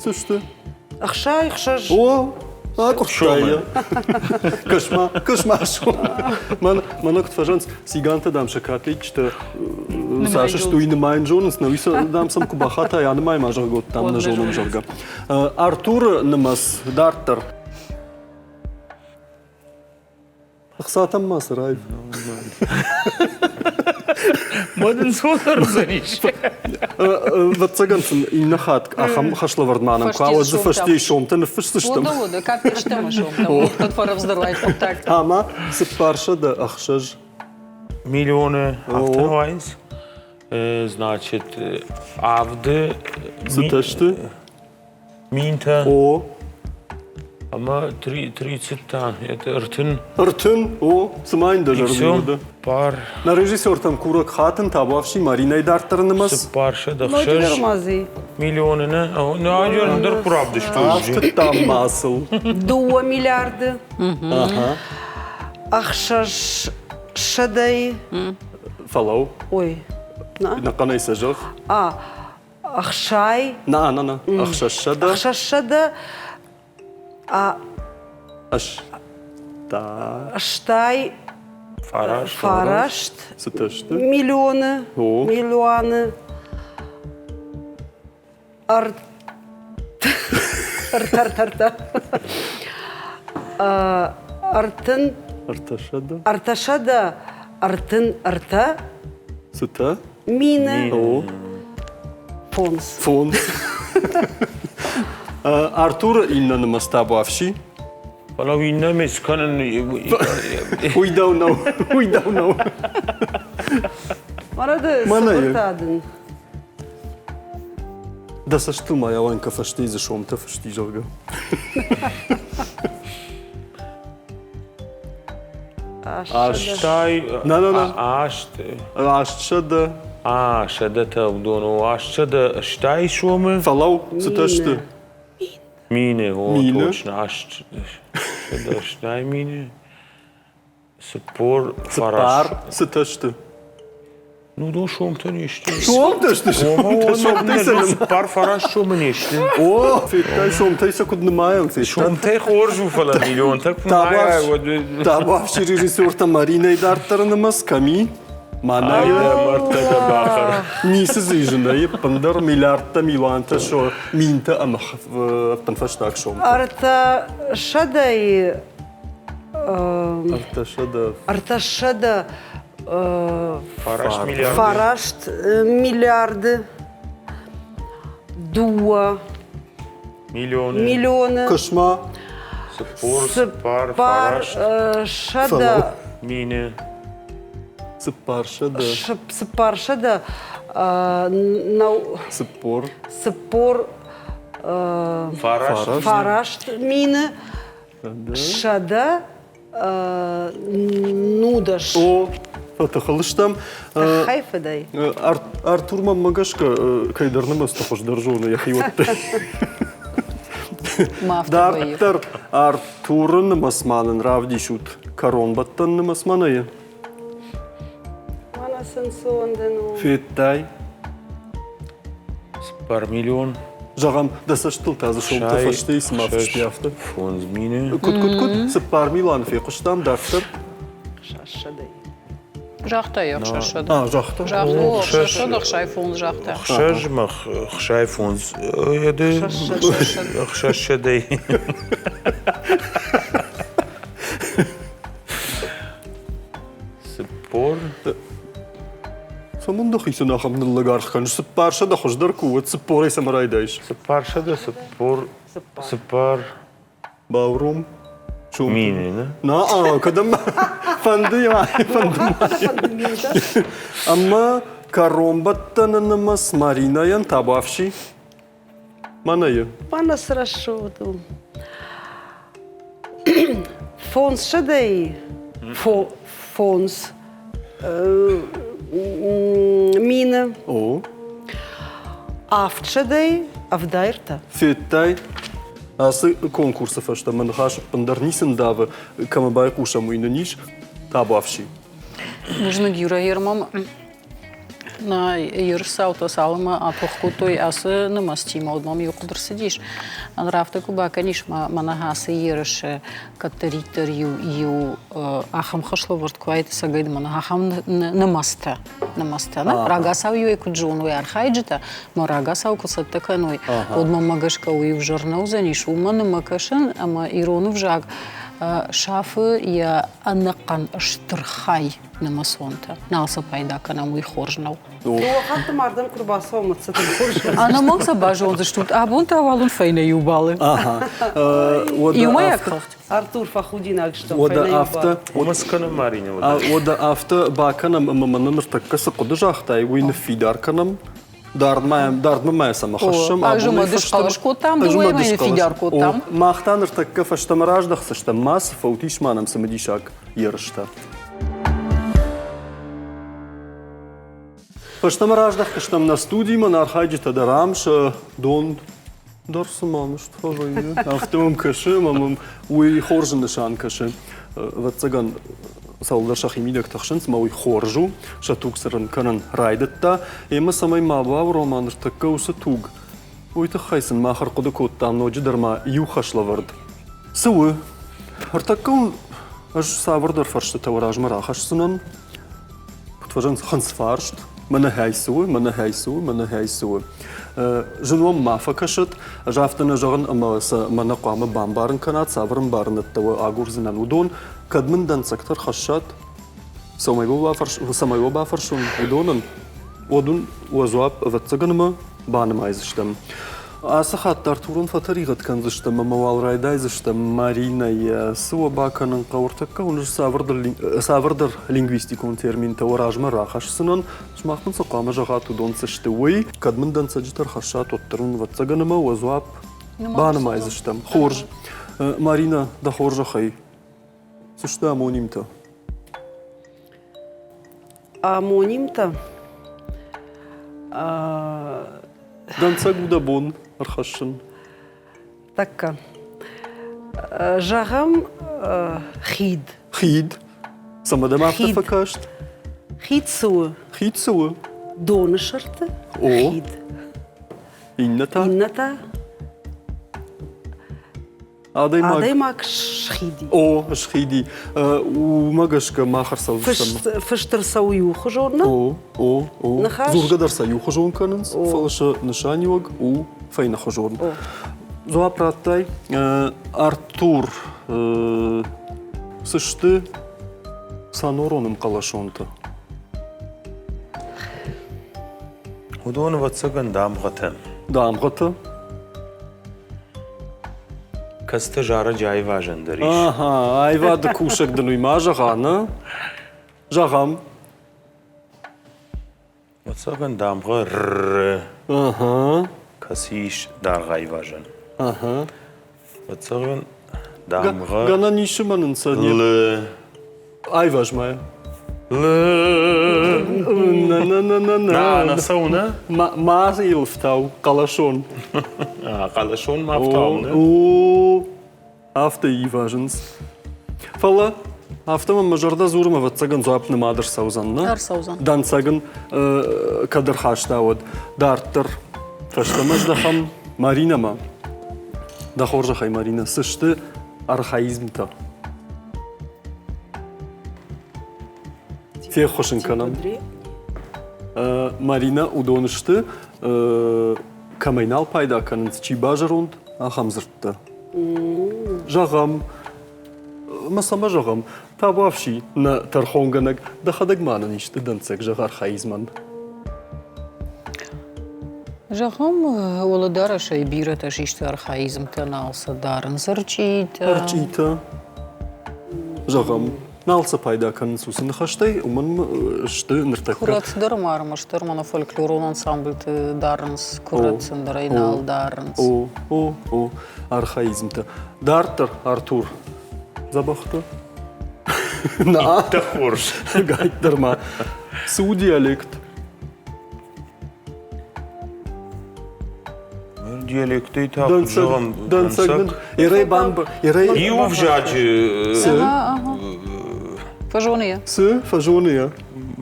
Цы сты? 66. О, акъуырдта йӕ. Кӕс-ма, кӕс-ма, Мӕн, мӕнӕ куыд фӕзӕгъынц, цигантӕ, дам, сӕ катличчытӕ цас сты, уый нымайын зонынц, нӕ уый дам, сӕм куы бахатай, анымай ма, зӕгъгӕ, дам, нӕ зонӕм, зӕгъгӕ. Артуры нымӕц дарддӕр. Ӕхцатӕм ма цы райв. Мад ӕнцондӕр уыдзӕнис. Ӕвӕццӕгӕн сын иннӕ хатт ахӕм хӕслӕвӕрд ма нӕм куы ауӕдзы фӕстейы сомтӕ ныффысдзыстӕм. Уӕдӕ, уӕдӕ, капечтӕ ӕмӕ сомтӕ. Куыд фӕрӕвдздӕр уаид хъуыддаг. Ӕмӕ 406 миллионы афтӕ уайынц. Значит, авды... Цытӕ сты? Минтӕ. О. Ӕмӕ тридцать та, это ӕртын. Ӕртын, о, цыма йын дӕ зӕрдыл уыд. Пар. Нӕ режиссертӕм курӕг хатын табуафси Маринӕйы дарддӕр нымӕц. 406 миллионы нӕ? Нӕ, ӕндӕр куы равдыстой. Афтыдтам ма сыл. Дыууӕ миллиарды. Ӕхсӕз сӕдӕйы. Фӕлӕуу. Ой. Нӕхъӕнӕй сӕ зӕгъ. А, ӕхсай. На, на, на. Ӕхсӕзсӕдӕ. Ӕхсӕзсӕдӕ. А. Ӕста. Ӕстай. Фараст. Фараст. Цытӕ сты? Миллионы. О. Милуаны. Ӕртӕ. Ӕртын. Ӕртӕсӕдӕ. Ӕртӕсӕдӕ. Ӕртын ӕртӕ. Цытӕ? Мины. О. Фондз. Фондз. Артуры иннӕ нымӕц табуафси. Фӕлӕ иннӕ ме скӕнын. Уый дӕу нӕу. Уый дӕу нӕу. Мӕнӕ цыбыртӕ дын. Дӕ цӕстыл ма йӕ фӕстейы дзы сомтӕ фысти, зӕгъгӕ. Астай. На, на, на. Аст. Астсӕдӕ. А, сӕдӕтӕ уыдон у. Астсӕдӕ стай сомы. Фӕлӕуу, цытӕ сты? Мины, о, Мины? точно. Астсӕдӕ стай мины. Цыппор Цыппар цытӕ сты? Ну, уыдон сомтӕ не сты. Сомтӕ сты? Сомтӕ, сомтӕ сӕ Цыппар фараст сомы не сты. О, федтай, сомтӕй сӕ куыд нымайӕм, федтай. Сомтӕй хорз у, фӕлӕ миллионтӕ куы нымайай, уӕд... Табуафси режиссертӕ Маринӕйы дарддӕры нымӕц кӕм и? Мӕнӕ мӕрдтӕ дӕ бахӕр. Ницы дзы зыны, ӕппындӕр миллиардтӕ, милуантӕ, минтӕ ӕмӕ ӕппынфӕстаг сомтӕ. Ӕртӕ сӕдӕйы Ӕртӕсӕдӕ. Ӕртӕсӕдӕ фараст миллиарды дыууӕ миллионы. Миллионы. Кысма. Цыппор, цыппар, фараст. Сӕдӕ. Мины. Цыппарсӕдӕ. Цыппарсӕдӕ. Цыппор. Цыппор. Фараст. Фараст мины. Сӕдӕ нудӕс. О, фӕтыхыл стӕм. Тыххӕй фыдӕй. Артур мӕнмӕ гӕсгӕ кӕйдӕр нымӕцты хуыздӕр зоны йӕхиуӕттӕй. Дарддӕр Артуры нымӕц ма нын равдисут. Кӕронбӕттӕн нымӕц ма нӕй? Мӕнӕ сенсон дын у. Федтай? Цыппар миллион. Зӕгъӕм, дӕ цӕстыл та дзы сомтӕ фӕстейы цыма фысти афтӕ. Фондз мины. Куыд, куыд, куыд? Цыппар милуаны фехъуыстам дарддӕр. Ӕхсӕзсӕдӕй. Загъта йӕ ӕхсӕзсӕдӕ. А, загъта. Загъта, ӕхсӕзсӕдӕ ӕхсай фондз загъта. Ӕхсӕз мӕ ӕхсай фондз. Ӕхсӕзсӕдӕй. Цыппор. Цӕмӕн дӕхицӕн ахӕм ныллӕг аргъ кӕныс? 400 хуыздӕр куы уӕд цыппорӕй цӕмӕ райдайыс? 400, цыппор, цыппар. Бауром. Мины, нӕ? На, кӕдӕм фӕнды ма, фӕнды ма. Ӕмӕ кӕронбӕттӕны нымӕц Маринӕйӕн табуафси. Мӕнӕйы. Мӕнӕ цы рӕсугъд у. Фондзсӕдӕй фондз мины. О. Авдсӕдӕй ӕвдайртӕ. Федтай, ацы конкурсы фӕстӕ мӕ ныхас ӕппындӕр ницы ндавы, кӕмӕ байхъусӕм, уый нын ис. Табуафси. Бузныг, Юра, ермам Нӕ ерысдзаутӕ цалынмӕ атох кодтой ацы нымӕцтимӕ, уӕд мӕм иу хъуыды рцыдис. Ныр афтӕ куы бакӕнис, мӕнӕ ацы ерысы кӕддӕриддӕр иу иу ахӕм хӕслӕвӕрд куы уаид, ӕцӕгӕй мӕнӕ ахӕм нымӕцтӕ, нымӕцтӕ. Рагацау-иу ӕй куыд зоной архайджытӕ, мӕ рагацау куы цӕттӕ кӕной, уӕд мӕмӕ гӕсгӕ уый ӕвзӕр нӕ уыдзӕнис. Уымӕн ӕмӕ кӕсын, ӕмӕ ирон ӕвзаг. Сафы йӕ ӕнӕхъӕн стыр хай нымӕцонтӕ. Нал сӕ пайда кӕнӕм, уый хорз нӕу. Дыууӕ хатты мардӕн куы рбацӕуӕм, уӕд сӕ тынг хорз Ӕнӕмӕнг сӕ базондзыстут. Абон та уал уын фӕйнӕ иу балы. Ага. Иумӕйаг хыгъд. Артур, фӕхудинаг стӕм. Уӕдӕ афтӕ. Уымӕ скӕнӕм, Маринӕ. Уӕдӕ афтӕ бакӕнӕм ӕмӕ мӕнӕ ныртӕккӕ цы хъуыды загътай, уый ныффидар кӕнӕм. Дардмӕ, дардмӕ ма цӕмӕ хӕссӕм. Ӕз ӕмӕ ды схъӕлӕс кодтам, дыууӕ ӕмӕ ныффидар кодтам. Мах та ныртӕккӕ фӕстӕмӕ раздӕхдзыстӕм, ма цы фӕут, ис ма нӕм цымыдисаг ерыстӕ. Фӕстӕмӕ раздӕхтыстӕм нӕ студимӕ, нӕ архайджытӕ дӕр ам сӕ дон дӕр цыма нызт фӕвӕййы. Афтӕ мӕм кӕсы ӕмӕ мӕм уый хорзы нысан кӕсы. Ӕвӕццӕгӕн, цӕуылдӕр сӕхимидӕг тыхсынц, ӕмӕ уый хорз у, сӕ туг цырын кӕнын райдыдта. Ӕмӕ цӕмӕй ма баурома ныртӕккӕ уыцы туг, уый тыххӕй сын мах ӕрхъуыды кодтам ноджыдӕр ма иу хӕслӕвӕрд. Цы у? Ӕртӕккӕ уын ӕз цавӕрдӕр фӕрстытӕ уӕ размӕ рахӕсдзынӕн. Куыд фӕзӕгъынц, хынцфарст, мӕнӕ хӕй цы у, мӕнӕ хӕй цы у, мӕнӕ хӕй цы у. Зын уӕм ма фӕкӕсӕд, ӕз афтӕ нӕ зӕгъын, ӕмӕ сӕ мӕнӕ хъуамӕ бамбарын кӕнат, цавӕр ӕмбарынӕдтӕ уӕ агурдзынӕн, уыдон. Кӕд мын дӕнцӕгтӕ рхӕссат, цӕмӕй уӕ бафӕрсон, уыдонӕн, уӕд уын уӕ дзуапп, ӕвӕццӕгӕн, ӕмӕ банымайдзыстӕм. Ацы хатт Артурӕн фӕтӕригъӕд кӕндзыстӕм ӕмӕ уал райдайдзыстӕм Маринӕйӕ. Цы уӕ бакӕнын хъӕуы ӕртӕккӕ уын цавӕрдӕр лингвистикон терминтӕ уӕ размӕ рахӕсдзынӕн. Сымах мын цы хъуамӕ зӕгъат, уыдон цы сты, уый. Кӕд мын дӕнцӕджытӕ рхӕссат, уӕддӕр уын, ӕвӕццӕгӕн, ӕмӕ уӕ дзуапп банымайдзыстӕм. Хорз. Маринӕ, дӕ хорзӕхӕй, цы сты амонимтӕ? Амонимтӕ Дӕнцӕг у дӕ бон ӕрхӕссын? Тӕккӕ. Зӕгъӕм, хид. Хид? Цӕмӕ дӕм афтӕ фӕкаст? Хид цы у? Хид цы у? Доны сӕрты хид. Иннӕ та? Иннӕ та Адӕймаг, Адӕймаг схиди. О, схиди. Уымӕ гӕсгӕ мах ӕрцӕудзыстӕм. Фыст ӕрцӕуы иухуызон, нӕ? О, о, о. Ныхас? Дзургӕ дӕр сӕ иухуызон кӕнынц, фӕлӕ сӕ нысаниуӕг у фӕйнӕхуызон. Дзуапп радтай. Артур, цы сты сонорон ӕмхъӕлӕсонтӕ? Уыдон, ӕвӕццӕгӕн, дамгъӕтӕ. Дамгъӕтӕ? Кӕцытӕ зарӕджы аивазӕн дӕр ис. Аха, аивады кусӕг дын уый ма зӕгъа, нӕ? Зӕгъӕм. Ӕвӕццӕгӕн дамгъӕ р. Ага. Кӕцы ис даргъ аивазӕн. Ага. Ӕвӕццӕгӕн дамгъӕ Гӕнӕн ис ӕмӕ нын сӕ Л. Айваз-ма. На, на цӕуы, нӕ? Ма йыл фтау, хъӕлӕсон. Хъӕлӕсон ма фтау, нӕ? О, афтӕ ивазынц. Фӕлӕ афтӕ мӕм мӕ зӕрдӕ дзуры, ӕвӕццӕгӕн дзуапп нымад ӕрцӕудзӕн, нӕ? Ӕрцӕудзӕн. Дӕнцӕг ын кӕд ӕрхаста, уӕд дарддӕр фӕстӕмӕ здӕхӕм Маринӕмӕ. Дӕ хорзӕхӕй, Маринӕ, цы сты архаизмтӕ? Феххуыс ын кӕнӕм. Маринӕ, уыдон сты, кӕмӕй нал пайда кӕнынц, чи базӕронд, ахӕм дзырдтӕ. Зӕгъӕм, мӕ цӕмӕ зӕгъӕм, табуафси, нӕ тӕрхонгӕнӕг, дӕхӕдӕг ма нын исты дӕнцӕг зӕгъ архаизмӕн. Зӕгъӕм, уӕлӕдарӕсӕй бирӕтӕ систы архаизмтӕ, нал сӕ дарынц ӕрчъитӕ. Ӕрчъитӕ. Зӕгъӕм, нал сӕ пайда кӕнынц уыцы ныхӕстӕй, уымӕн сты ныртӕккӕ. Куырӕт дӕр ма ӕрмӕстдӕр мӕнӕ фольклорон ансамбльты дарынц, куырӕт ӕндӕрӕй нал дарынц. О, о, о, архаизмтӕ. Дарддӕр, Артур, дзӕбӕхтӕ? Иттӕг хорз. Гайддӕр ма. Цы у диалект? Диалектӕй та куыд зӕгъӕм, дӕнцӕг нын Ирӕй бамб Ирӕй Иу взаджы Цы? Фӕзоны йӕ. Цы? Фӕзоны йӕ.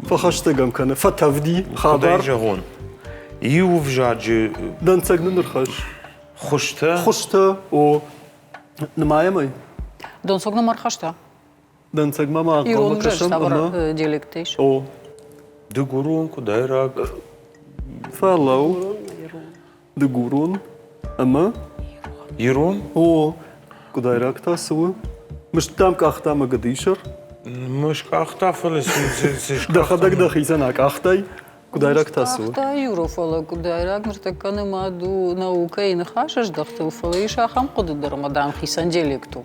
Фӕхӕстӕг ӕм кӕны. Фӕтӕвди хабар. Куыдӕй зӕгъон? Иу взаджы Дӕнцӕг нын ӕрхӕсс. Хуызтӕ? Хуызтӕ, о. Нымайӕм ӕй? Донцог нӕм ӕрхаста. Дӕнцӕгмӕ ма Ирон ӕнхъӕлмӕ кӕсӕм ӕмӕ диалект ис. О. Дыгурон, къуыдайраг. Фӕлӕу. Дыгурон ӕмӕ Ирон? О. Къуыдайраг та цы у? Мыстам къахта ӕмӕ гӕдыйы сӕр? Мыс къахта, фӕлӕ цы Дӕхӕдӕг дӕхицӕн акъахтай? Къуыдайраг та цы у? Къахта Юро, фӕлӕ къуыдайраг ныртӕккӕ нымад у наукӕйы ныхасыздӕхтыл, фӕлӕ ис ахӕм хъуыды дӕр, ӕмӕ, дам, хицӕн диалект у.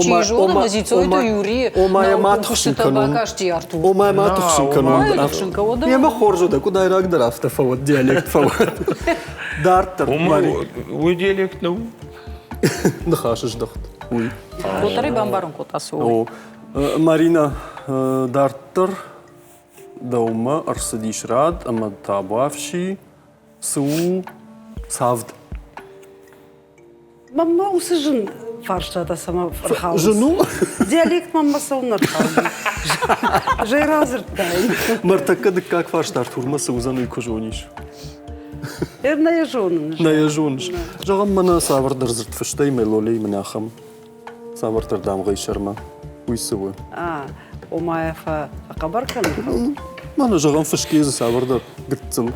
Чи зоны, ӕмӕ Дзиццойты Юрийы наукон куыстытӕ бакасти Артур. Ома ма тыхсын кӕнон. Йемӕ хорз уыд, къуыдайраг дӕр афтӕ фӕуӕд, диалект фӕуӕд. Дарддӕр. Уый диалект нӕу? Ныхасыздӕхт. Уый. Къотъри бамбарын кодта, цы у. Марина, дарддӕр дӕумӕ ӕрцыдис рад ӕмӕ табуафси, цы у цавд? Мӕнмӕ уыцы зын фарстатӕ цӕмӕ ӕрхауынц? Зын у? Диалект мӕнмӕ цӕуылнӕ ӕрхауди? Зӕй радзырдтай. Мӕртӕккӕ дыккаг фарст Артурмӕ цы уыдзӕн, уый куы зонис. Нӕ йӕ зонын. Нӕ йӕ зоныс. Зӕгъӕм, мӕнӕ цавӕрдӕр дзырд фыстӕй мӕ лолей мын ахӕм цавӕрдӕр дамгъӕйы сӕрмӕ. Уый цы у? А, ома йӕ фӕхъӕбӕр кӕнын? Мӕнӕ, зӕгъӕм, фысгӕ дзы цавӕрдӕр гыццыл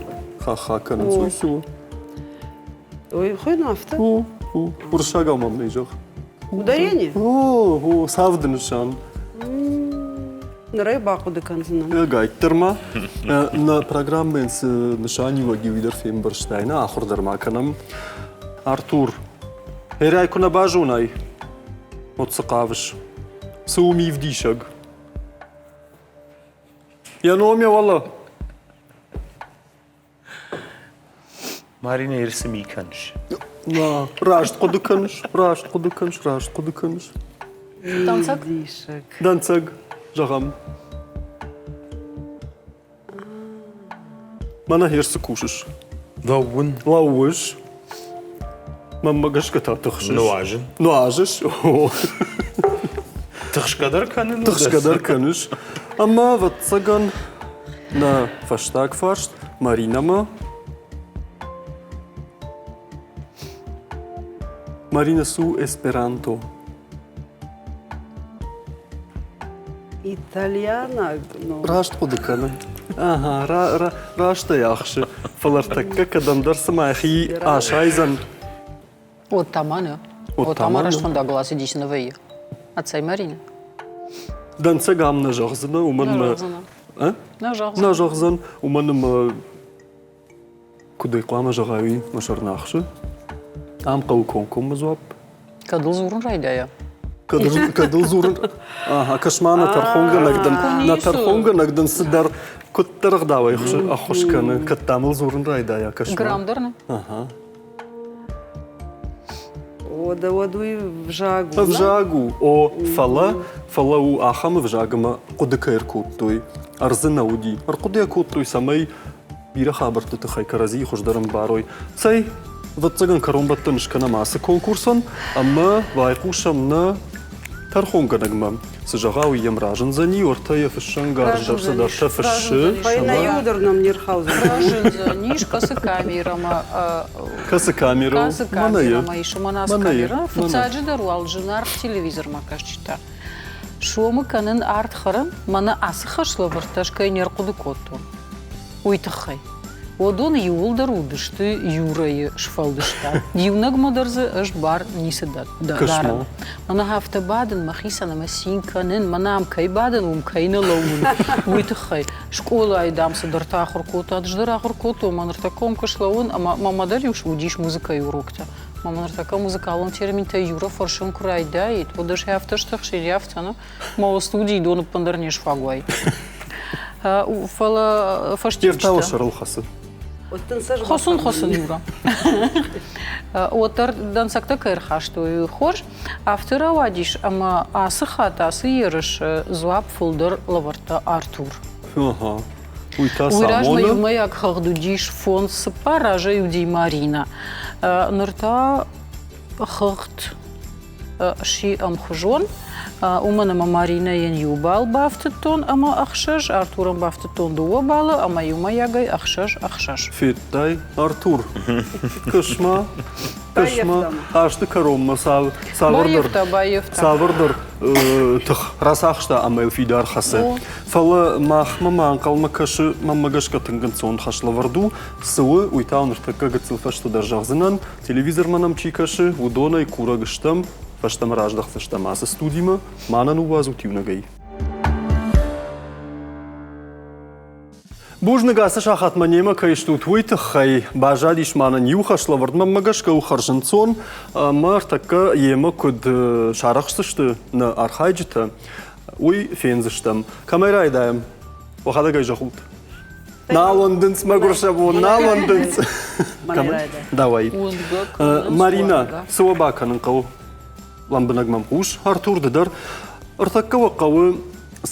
хахха кӕнынц. Уый цы у? Уый хуыйны афтӕ? О, о, уырыссагау мӕм нӕй зӕгъ. Ударение? О, о, цавды нысан. Ныр ӕй бахъуыды кӕндзынӕн. Ӕгайтдӕр ма. Нӕ программӕйӕн цы нысаниуӕг и, уый дӕр фембӕрстай, нӕ ахуыр дӕр ма кӕнӕм. Артур, хӕрӕй куы нӕ базонай, уӕд цы хъавыс? Цы у мивдисӕг? Йӕ ном йӕ уӕлӕ. Марина, ир цы ми кӕныс? На, раст хъуыды кӕныс, раст хъуыды кӕныс, раст хъуыды кӕныс. Дӕнцӕг? Дӕнцӕг, зӕгъӕм. Мӕнӕ хер цы кусыс? Лӕууын. Лӕууыс. Мӕнмӕ гӕсгӕ та тыхсыс. Нуазын. Нуазыс? Тыхсгӕ дӕр кӕнын. Тыхсгӕ дӕр кӕныс. Ӕмӕ, ӕвӕццӕгӕн, нӕ фӕстаг фарст Маринӕмӕ. Марина цы у эсперанто? Итальянаг ном. Раст хъуыды кӕны. Ага, раст ӕй ахсы. Фӕлӕ ӕртӕккӕ кӕдӕмдӕр цыма йӕхи асайдзӕн. Вот таманы. Вот тама рӕстфӕндагыл ацыдис нӕ вӕййы. Ӕцӕй Марина? Дӕнцӕг ам нӕ зӕгъдзынӕ, уымӕн мӕ... Нӕ зӕгъдзӕн. Нӕ зӕгъдзӕн, уымӕн ӕмӕ куыд ӕй хъуамӕ зӕгъай, уый мӕ сӕр нӕ ахсы. Ам хъӕуы комкоммӕ дзуапп. Кӕд ыл дзурын райдайа? Кӕд ыл дзурын... Ага, кӕс-ма, нӕ тӕрхонгӕнӕг дын, нӕ тӕрхонгӕнӕг дын цыдӕр куыддӕр ӕгъдауӕй ӕххуыс кӕны, кӕд дӕм ыл дзурын райдайа, кӕс-ма. Грамм дӕр нӕ? Ага. Уӕдӕ уӕд уый ӕвзаг у. Ӕвзаг у, о, фӕлӕ, фӕлӕ у ахӕм ӕвзаг ӕмӕ хъуыды кӕй ӕркодтой, ӕрдзы нӕ уыди. Ӕрхъуыды йӕ кодтой, цӕмӕй бирӕ хабӕртты тыххӕй кӕрӕдзийы хуыздӕр ӕмбарой. Цӕй, ӕвӕццӕгӕн, кӕронбӕттӕн скӕнӕм ацы конкурсӕн ӕмӕ байхъусӕм нӕ тӕрхонгӕнӕгмӕ. Цы зӕгъа, уый йӕм разындзӕни, уӕртӕ йӕ фыссӕнгарз дӕр цыдӕртӕ фыссы. Фӕйнӕ иу дӕр нӕм не рхаудзӕн. Разындзӕнис, кӕцы камерӕмӕ Кӕцы камерӕ у? Кӕцы камерӕмӕ ис, уымӕн ацы камерӕ. Фыццаджыдӕр уал зынаргъ телевизормӕ кӕсджытӕ. Сомы кӕнын ард хӕрын, мӕнӕ ацы хӕслӕвӕрдтӕ ӕз кӕй не рхъуыды кодтон, уый тыххӕй. Уыдон иууылдӕр уыдысты Юрӕйы сфӕлдыстад. Иунӕгмӕ дӕр дзы ӕз бар ницы дарын. Мӕнӕ афтӕ бадын мӕхицӕн ӕмӕ цин кӕнын, мӕнӕ ам кӕй бадын, уым кӕй нӕ лӕууын, уый тыххӕй. Скъолайы, дам, цыдӕртӕ ахуыр кодта, ӕз дӕр ахуыр кодтон, мӕ ныртӕккӕ уым куы слӕууын, ӕмӕ мӕмӕ дӕр-иу уыдис музыкӕйы уроктӕ. Мӕ ныртӕккӕ музыкалон терминтӕ Юра фӕрсын куы райдаид, уӕд ӕз афтӕ стыхсин, афтӕ, ну, мӕ студийы дон ӕппындӕр не сфаг уаид. Фӕлӕ фӕстиуджытӕ... сӕрыл хӕцы. Хӕцын, хӕцын, Юра. Уӕддӕр дӕнцӕгтӕ кӕй ӕрхастой, хорз. Афтӕ рауадис, ӕмӕ ацы хатт ацы ерысы дзуапп фылдӕр лӕвӕрдта Артур. Ага. Уый та Уый размӕ иумӕйаг хыгъд уыдис 5-4, разӕй уыди Марина. Ныр та хыгъд сси ӕмхуызон, уымӕн ӕмӕ Маринӕйӕн иу балл бафтыдтон ӕмӕ ӕхсӕз, Артурӕн бафтыдтон дыууӕ баллы ӕмӕ иумӕйагӕй ӕхсӕз-ӕхсӕз. Федтай, Артур? Кӕс-ма, кӕс-ма, хъазты кӕронмӕ цавӕрдӕр, цавӕрдӕр тых рацахста ӕмӕ йыл фидар хӕцы. Фӕлӕ махмӕ ма ӕнхъӕлмӕ кӕсы, мӕнмӕ гӕсгӕ тынг ӕнцон хӕслӕвӕрд у. Цы у, уый та ныртӕккӕ гыццыл фӕстӕдӕр зӕгъдзынӕн. Телевизормӕ нӕм чи кӕсы, уыдонӕй курӕг стӕм. Фӕстӕмӕ раздӕхдзыстӕм ацы студимӕ, ма нӕ ныууадзут иунӕгӕй. Бузныг ацы сахатмӕ немӕ кӕй стут, уый тыххӕй. Баззадис ма нын иу хӕслӕвӕрд, мӕнмӕ гӕсгӕ у хӕрзӕнцон, ӕмӕ ӕртӕккӕ йемӕ куыд сарӕхсдзысты нӕ архайджытӕ, уый фендзыстӕм. Кӕмӕй райдайӕм? Уӕхӕдӕг ӕй зӕгъут. Нал уӕндынц мӕгуыр сӕ бон, нал уӕндынц. Давай. Марина, цы уӕ бакӕнын хъӕуы? Лӕмбынӕг мӕм хъус, Артур, ды дӕр. Ӕртӕккӕ уӕ хъӕуы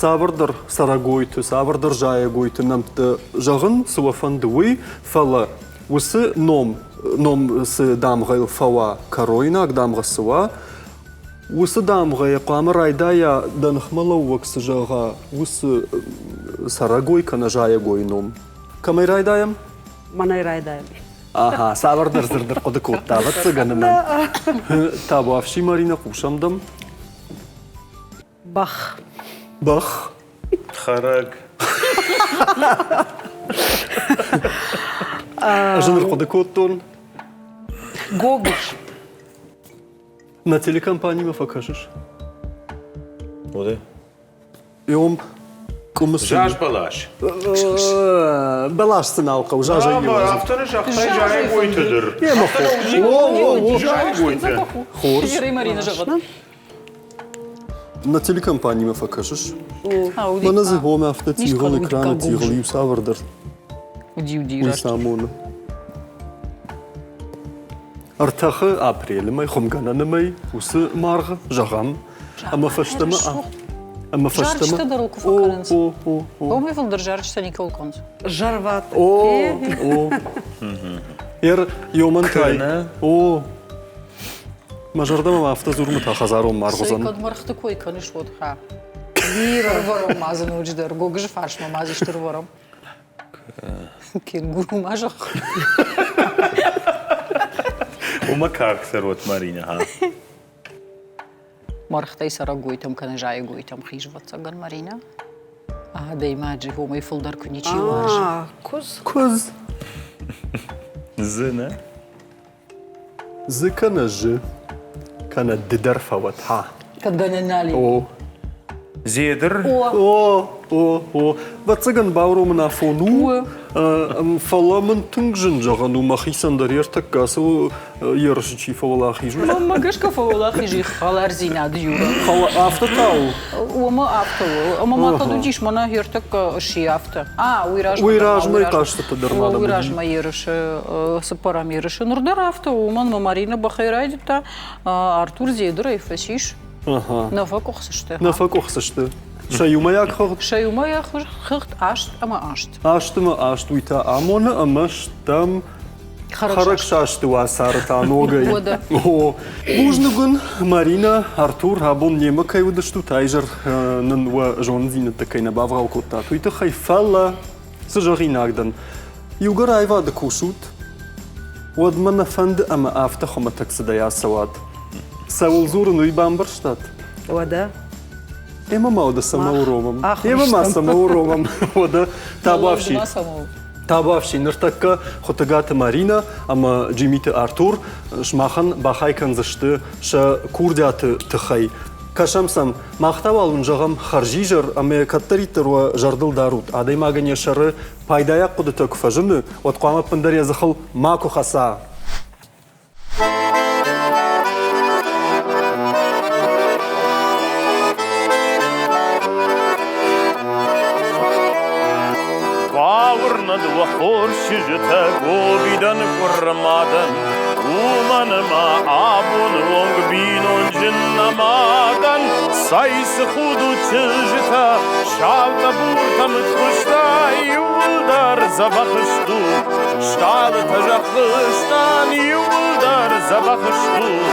цавӕрдӕр цӕрӕгойты, цавӕрдӕр зайӕгойты нӕмттӕ зӕгъын, цы уӕ фӕнды, уый, фӕлӕ уыцы ном, ном цы дамгъӕйыл фӕуа, кӕройнаг дамгъӕ цы уа, уыцы дамгъӕйӕ хъуамӕ райдайа дӕ ныхмӕлӕууӕг цы зӕгъа, уыцы цӕрӕгой кӕнӕ зайӕгойы ном. Кӕмӕй райдайӕм? Мӕнӕй райдайӕм. Аха, цавӕрдӕр дзырд ӕрхъуыды кодта, ӕвӕццӕгӕн ӕмӕ. Табуафси, Марина, хъусӕм дӕм. Бӕх. Бӕх. Хӕрӕг. Ӕз ын ӕрхъуыды кодтон. Гогыз. Нӕ телекомпанимӕ фӕкӕсыс? Уды. Иом къуымы Заз бӕлас. Бӕлас цы нал хъӕуы, зазӕй не уадзы. Афтӕ нӕ загътай зайӕгойты дӕр. Зайӕгойты. Хорз. Марина зӕгъӕд. На телекомпанимӕ фӕкӕсыс? Мӕнӕ дзы гомӕ афтӕ тигъыл экраны тигъыл иу цавӕрдӕр. Уый самоны. Ӕртӕхы апрелы мӕй, хуымгӕнӕны мӕй уыцы маргъ, зӕгъӕм, ӕмӕ фӕстӕмӕ ӕмӕ фӕстӕмӕ Зарджытӕ дӕр куы фӕкӕнынц. Уымӕй фылдӕр зарджытӕ никӕуыл кӕнынц. Зӕрват. О, о. Ер ёмӕн кай. О. Мӕ зӕрдӕмӕ ма афтӕ дзурмӕ та хӕдзарон маргъ уыдзӕн. Кӕд мӕргъты кой кӕныс, уӕд ха. Бирӕ ма дзы ноджыдӕр. Гогызы фарсмӕ ма дзы стыр вӕрӕм. Кенгуру ма зӕгъ. Уымӕ карк цӕрот, Марина, ха? Мӕргътӕй цӕрӕгойтӕм кӕнӕ зайӕгойтӕм хиз, ӕвӕццӕгӕн, Марина. Адӕймаджы уымӕй фылдӕр куы ничи уарзы. Куыдз. Куыдз. Дзы, нӕ? Дзы кӕнӕ зы, кӕнӕ ды дӕр фӕуӕд, ха. Кӕд гӕнӕн нал и. О. Зедыр. О, о, о. Ӕвӕццӕгӕн бауромын афон у, фӕлӕ мын тынг зын зӕгъӕн у мӕхицӕн дӕр ӕртӕккӕ ацы ерысы чи фӕуӕлахиз. Мӕнмӕ гӕсгӕ фӕуӕлахиз и хӕлардзинады Юра. Афтӕ та у? Уымӕ афтӕ у. Ӕмӕ ма кӕд уыдис, мӕнӕ ӕртӕккӕ сси афтӕ. А, уый размӕ. Уый размӕ хъӕзтыты дӕр ма Уый размӕ ерысы, цыппӕрӕм ерысы. Ныр дӕр афтӕ у, уымӕн ӕмӕ Марина бӕхӕй райдыдта, Артур Зедырӕй фӕцис. Нӕ фӕкъуыхцы сты. Нӕ фӕкъуыхцы сты. Сӕ иумӕйаг хыгъд? Сӕ иумӕйаг хыгъд 8 ӕмӕ 8. 8 ӕмӕ 8 уый та амоны ӕмӕ стӕм хӕрӕгсасты уацары та ногӕй. О, бузныг уын, Марина, Артур, абон немӕ кӕй уыдыстут, айзӕр нын уӕ зонындзинӕдтӕ кӕй нӕ бавгъау кодтат, уый тыххӕй. Фӕлӕ цы зӕгъинаг дӕн, иугӕр аивады кусут, уӕд мӕ нӕ фӕнды ӕмӕ афтӕ хуымӕтӕг цыдӕй ацӕуат. Цӕуыл дзурын, уый бамбӕрстат? Уӕдӕ. Эмӕ ма уӕдӕ цӕмӕ уромӕм? Эмӕ ма цӕмӕ уромӕм? Уӕдӕ табуафси. Табуафси ныртӕккӕ Хуытыгаты Маринӕ ӕмӕ Джимиты Артур сымахӕн бахай кӕндзысты сӕ курдиаты тыххӕй. Кӕсӕм сӕм. Мах та уал уын зӕгъӕм хӕрзизӕр ӕмӕ кӕддӕриддӕр уӕ зӕрдыл дарут, адӕймагӕн йӕ сӕры пайдайаг хъуыдытӕ куы фӕзыны, уӕд хъуамӕ ӕппындӕр йӕ дзыхыл макуы хӕца. Бауырнӕд уӕ хорз чызджытӕ Говидӕн къуырмадӕн, уымӕн ӕмӕ абоны онг бинонджын нӕма дӕн. Цӕй цы худут чызджытӕ, саутӕ буртӕ мыдхуызтӕ, иууылдӕр дзӕбӕх стут, Стъалытӕ зӕххы стӕн, иууылдӕр дзӕбӕх стут.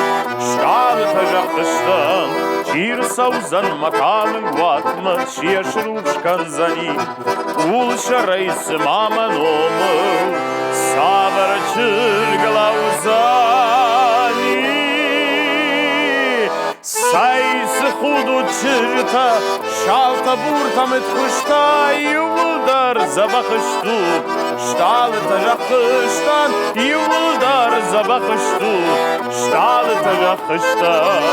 Стъалытӕ зӕххы стӕн, чи рцӕудзӕн мӕ талынг уатмӕ, чи йӕ срухс кӕндзӕни, къул сӕрӕй цыма мӕ номыл цавӕр чызг лӕудзӕни. Цӕй цы худут чызджытӕ, саутӕ, буртӕ, мыдхуызтӕ, иууылдӕр дзӕбӕх стут, стъалытӕ зӕххы стӕн, иууылдӕр дзӕбӕх. Дзӕбӕх стут, стъалытӕ зӕххыстӕн.